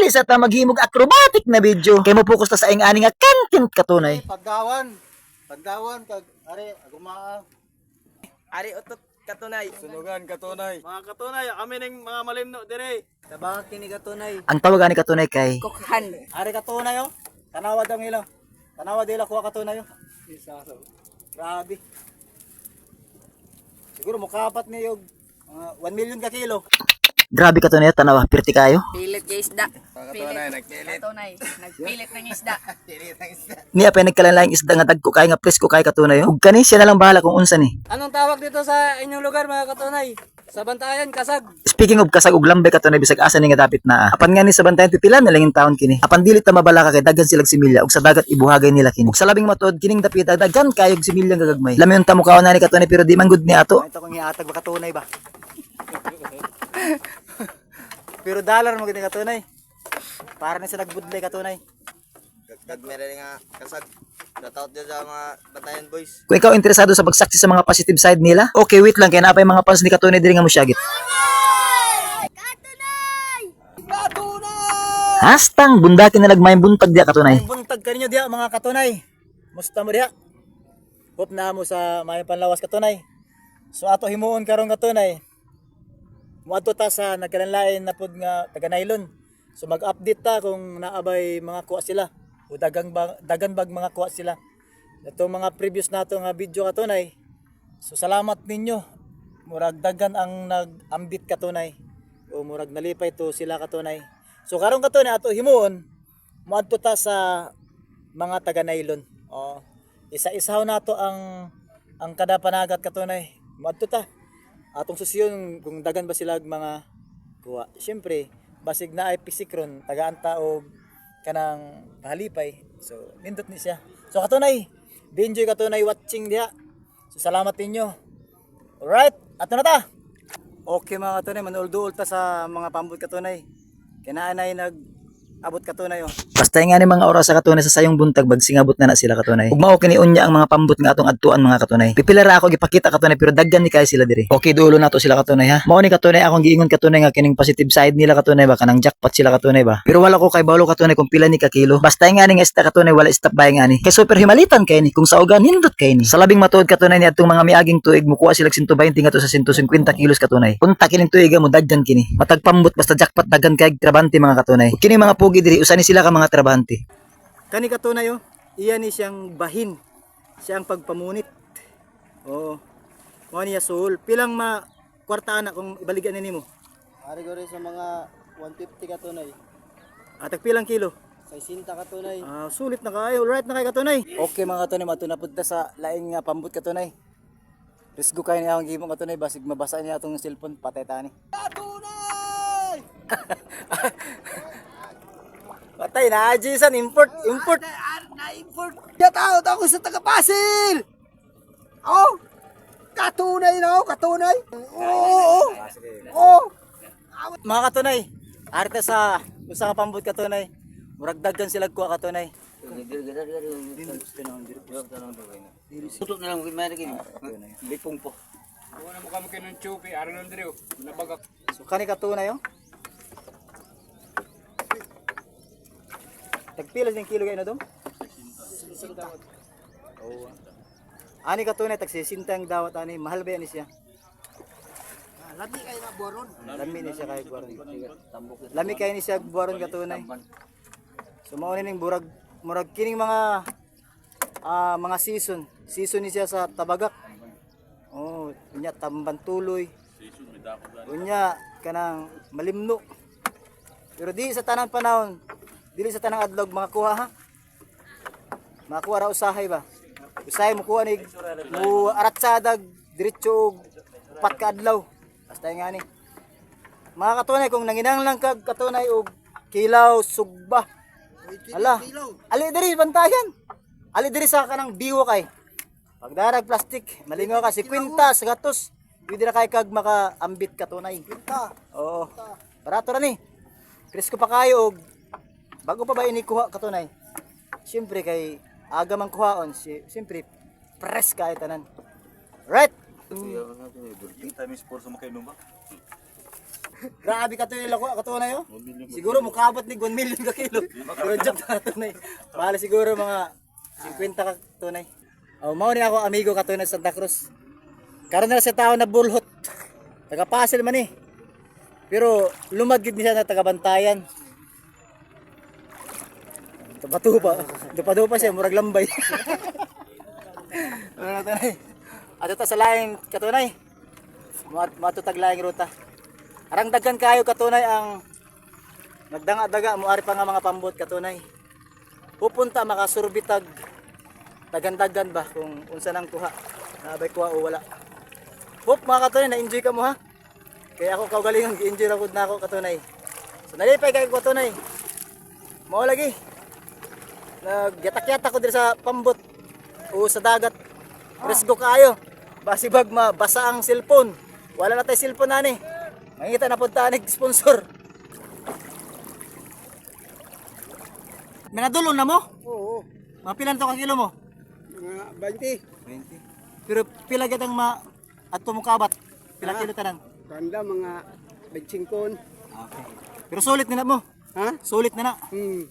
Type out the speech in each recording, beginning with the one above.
Dili sa ta maghimog acrobatic na video. Kay mo focus ta sa ing ani nga content, katunay. Paggawan. Paggawan kag are agumaa. Ari utot, katunay. Sunugan, katunay. Mga katunay, kami ning mga malimno dire. Tabang kini, katunay. Ang tawag ani, katunay, kay Kukhan. Are katunay oh. Tanawa daw nila. Tanawa dila kuha, katunay oh. Grabe. Siguro mukapat ni og mga 1 million ka kilo. Grabe, katunay, tanawa pirti kayo. Pilit kay isda. Pilit. Nagpilit. Katunay. Nagpilit ng isda. Niya pa nagkalanlaing isda nga dagko kay nga presko kay, katunay. Ug kani siya na lang bahala kung unsa ni. Anong tawag dito sa inyong lugar, mga katunay? Sa Bantayan, kasag. Speaking of kasag ug lambay, katunay, bisag asa ni nga dapit naa. Apan nga ni sa Bantayan pipila na lang yung taon kini. Apan dili ta mabalaka kay daghan silag similya ug sa dagat ibuhagay nila kini. Ug sa labing matuod kining dapita daghan kayog similya nga gagmay. Lami unta mo kaon ani, katunay, pero di man gud ni ato. Ito kung iatag ba, katunay ba? Pero dollar mo gid, katunay. Para na sa nagbudlay, katunay. Kag meron nga kasag. Shoutout dyan sa mga Bantayan boys. Kung ikaw interesado sa pagsaksi sa mga positive side nila, okay, wait lang kay naa pay mga fans ni katunay diri nga mosyagit. Hastang bundakin na nagmayong buntag diya, katunay. Buntag kaninyo diha, mga katunay. Musta mo diha? Hope na mo sa may panlawas, katunay. So ato himuon karon, katunay. Muadto ta sa nagkalanlain na pud nga taga nylon. So mag-update ta kung naabay mga kuha sila o dagang ba, dagan bag mga kuha sila. Ito mga previous nato nga video, katunay. So salamat ninyo. Murag dagan ang nag-ambit, katunay. O murag nalipay to sila, katunay. So karon, katunay, ato himuon muadto ta sa mga taga nylon. O isa-isaw nato ang kada panagat, katunay. Muadto ta. Atong susiyon kung dagan ba sila og mga kuha. Siyempre, basig na ay pisikron, tagaan ta og kanang pahalipay. So, nindot ni siya. So katunay, be enjoy, katunay, watching diha. So salamat ninyo. Alright, ato na ta. Okay mga katunay, manuol-duol ta sa mga pambot, katunay. Kinaanay nag abot, katunay oh. Basta nga ni mga oras sa katunay sa sayong buntag bag singabot na na sila, katunay. Ug mao kini unya ang mga pambot nga atong adtuan, mga katunay. Pipila ra ako gipakita, katunay, pero daghan ni kay sila diri. Okay, dulo nato sila, katunay, ha. Mao ni, katunay, akong giingon, katunay, nga kining positive side nila, katunay ba, kanang jackpot sila, katunay ba. Pero wala ko kay balo, katunay, kung pila ni ka kilo. Basta nga ni nga isda, katunay, wala stop by nga ni. Kay super himalitan kay ni kung saugan nindot kay ni. Sa labing matuod, katunay, ni atong mga miaging tuig mukuha sila 120 ngadto sa 150 kilos, katunay. Unta kining tuig mo daghan kini. Matag pambot basta jackpot daghan kay trabante, mga katunay. Ug kini mga pugi diri usa ni sila ka mga trabante. Kani, katunay oh, iya ni siyang bahin. Siyang pagpamunit. Oo. Mao niya sul. Pilang ma kwarta ana kung ibaligyan ni nimo? Ari ko rin sa mga 150, katunay. Atag pilang kilo? 60, katunay. Ah, sulit na kayo. Alright na kay, katunay. Okay mga katunay, mato na pud ta sa laing nga pambot, katunay. Risgo kayo niya ang gimong, katunay, basig mabasa niya atong cellphone, patay tani. Katunay! Patay na, Jason, import, import. Shout out ako sa taga Pasir! Oh! Katunay na oh, katunay! Oo! Oo! Oh! Mga katunay, arte sa usa ka pambot, katunay. Murag daghan sila kuha, katunay. Tutok na lang may kini. Lipong po. Kuha mo kami kinong chupi, ari lang dire. Nabagak. So kani, katunay oh. Tagpila ng kilo kayo na dong? 60. Oh. Ani, katunay, tag 60 ang dawat ani. Mahal ba yan siya? Lami kayo na boron. Lami ni siya kay buwaron. Lami kay ni siya buwaron, katunay. So mao ni ning burag murag kining mga mga season. Season ni siya sa Tabagak. Oh, unya tamban tuloy. Unya kanang malimno. Pero di sa tanang panahon, dili sa tanang adlaw mga kuha ha. Makuha ra usahay ba. Usahay mo kuha ni mo aratsadag diretso og upat ka adlaw. Basta nga ni. Mga katunay, kung nanginanglang kag, katunay, og kilaw, sugba. Ala. Ali diri Bantayan. Ali diri sa kanang biwo kay. Pagdarag plastic, malingaw ka 50 sa gatos. Pwede ra kay kag makaambit, katunay. Oo. Barato ra ni. Presko pa kayo og bago pa ba ini kuha, katunay? Siyempre kay aga man kuhaon, si siyempre press kay tanan. Right. Grabe ka tunay lako katunay oh. Siguro mukabot ni 1 million ka kilo. Pero joke na katunay. Mahal siguro mga 50 ka tunay. Oh, mao ni ako amigo katunay sa Santa Cruz. Karon na sa tao na bulhot. Taga Pasil man eh. Pero lumad gid ni siya na taga Bantayan. Tupa-tupa. Tupa-tupa siya, murag lambay. Ano katunay? Ato ta sa laing katunay. Matutag laing ruta. Arang daghan kayo katunay ang nagdanga-daga mo ari pa nga mga pambot katunay. Pupunta makasurbitag dagan-dagan ba kung unsa nang kuha. Nabay kuha o wala. Hope mga katunay na-enjoy ka mo ha. Kaya ako kaugalingon gi-enjoy ra gud na ako katunay. So nalipay kay katunay. Mao lagi. Nagyatak-yatak ko diri sa pambot o sa dagat. Resgo kaayo. Basibag mabasa ang cellphone. Wala na tayo cellphone ani. Mangita na punta ni sponsor. Minadulon na mo? Oo. Mga pila na to ka kilo mo? Mga 20. 20. Pero pila gid ang ma adto mo kabat? Pila kilo tanan? Kanda mga 25. Okay. Pero sulit na na mo. Ha? Sulit na na. Hmm.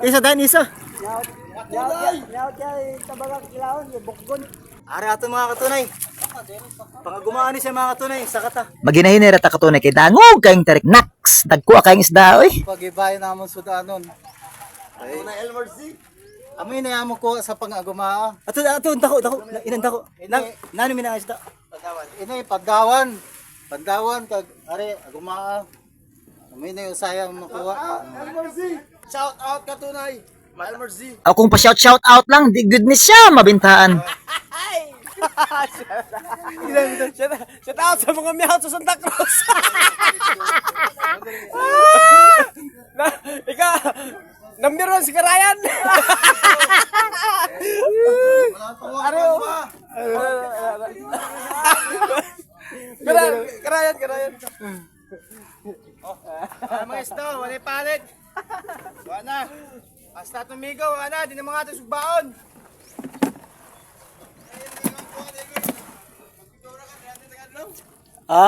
Isa dan isa. Yaw kay tabagang kilawon, bukgon. Ari ato mga katunay. Pangagumaan ni siya mga katunay sa kata. Maginahinay ra ta katunay kay dangog kayong tarik naks. Dagko kayong isda oy. Pag-ibay namon sudanon. Tunay Elmer Z. Amoy na amo ko sa pangagumaa. Ato ato dako dako inan dako. Na nano mi na isda. Ini pagdawan. Pagdawan kag are agumaa. Amoy na yung sayang makuha. Shout out katunay. Elmer Z. O kung pa shout shout out lang, di good ni siya mabintaan. Shout out sa mga miyaw sa Santa Cruz. Na, ika, number one si Karayan. Ano? Karayan, Karayan. Mga isda, wala palit. Wala na. Basta tumigaw, wala na. Di na mga ating sugbaon. Ha?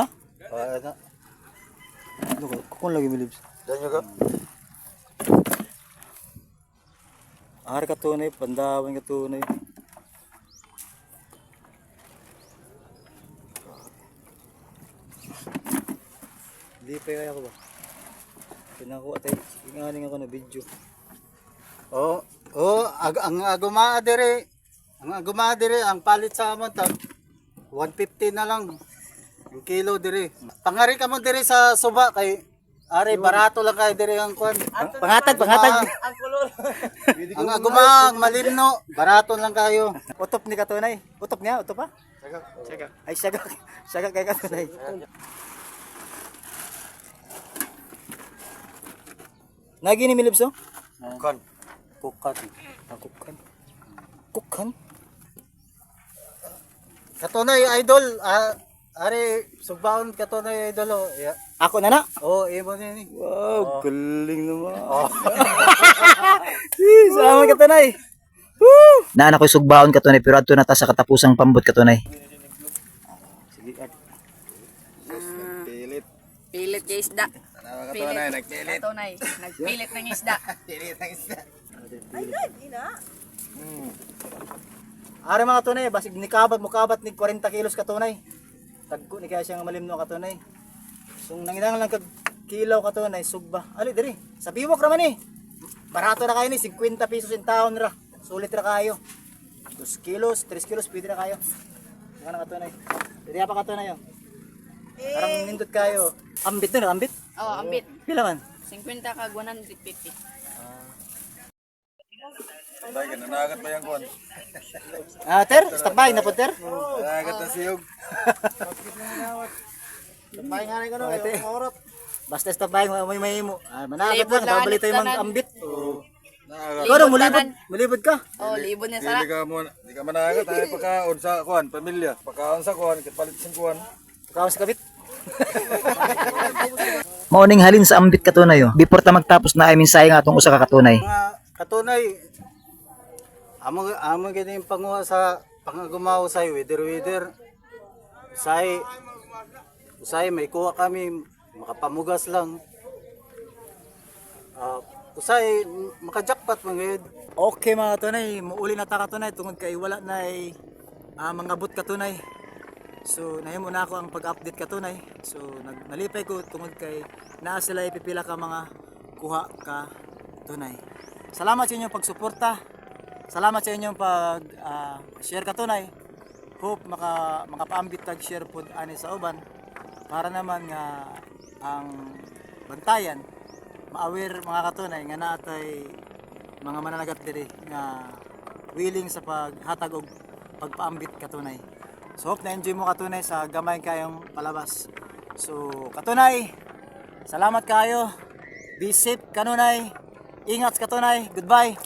Ano ko? Kukon lagi milibs. Danyo ka? Ari katunay, pandawan katunay. Hindi pa kaya ko ba? Pinakuha tayo. Inganing ako na video. Oh, oh, ang agumaa dire. Ang agumaa dire ang palit sa amon tag 150 na lang. Ang kilo dire. Pangari ka mo dire sa suba kay are barato lang kay dire ang kwan. Pangatag, pangatag. Ang agumaa, ang malimno, barato lang kayo. Utop ni katunay. Utop niya, utop pa? Sagak. Ay, sagak. Sagak kay katunay. Nagi ni Milibs oh? Kon. Kukat. Ah, kukan. Kukan? Katunay idol, are sugbaon katunay idol oh. Yeah. Ako na na. Oh, imo ni. Wow, galing naman. Oh. Salamat katunay. Naan ako'y sugbaon katunay pero adto na ta sa katapusang pambot katunay. Pilit. Pilit kay isda. Tanawa katunay, nagpilit. Katunay, nagpilit ng isda. Pilit ang isda. Ari mga tunay, basig nikabat mukabat ni 40 kilos katunay. Tagko ni kaya siya nga malimno katunay. So nanginang lang kag kilaw katunay sugba. Ali diri, sa biwok ra man eh. Barato ra kayo ni 50 pesos in taon ra. Sulit ra kayo. 2 kilos, 3 kilos pwede ra kayo. Saka na katunay. Diri pa katunay oh. Parang nindot kayo. Ambit na, ambit. Oh, ambit. Pila man? 50 kag 150. Tay, gananagat ba yung kon? Ah, ter, stop by na po ter. Nanagat na siyog. Stop by nga ko no, Basta stop by mo may mahimo. Ah, managat Libot lang, lang, babalik tayo mang tanan. ambit. Oh. Nanagat. Ikaw daw, mulibot, mulibot ka. Oh, libon niya sara. Dili ka mo, di ka managat ay pagkaon sa kuan, pamilya. Pagkaon sa kuan, kapalit sa kuan. Kawas kabit. Mauning halin sa ambit katunay oh. Before ta magtapos na ay mensahe nga atong usa ka katunay. Mga katunay, amo amo gini yung panguha sa pangagumaw sa weather weather. Usay, usay may kuha kami, makapamugas lang. Usay, makajackpot man gayud. Okay mga katunay, muuli na ta katunay tungod kay wala na ay mga bot katunay. So nahimo na ako ang pag-update katunay. So nalipay ko tungod kay naa sila ipipila ka mga kuha ka tunay. Salamat sa inyong pagsuporta. Salamat sa inyong pag share katunay. Hope makapaambit tag share pod ani sa uban para naman nga ang Bantayan ma-aware mga katunay nga naatay mga mananagat diri nga willing sa paghatag og pagpaambit katunay. So hope na enjoy mo katunay sa gamay kayong palabas. So katunay, salamat kayo. Be safe kanunay. Ingat katunay. Goodbye.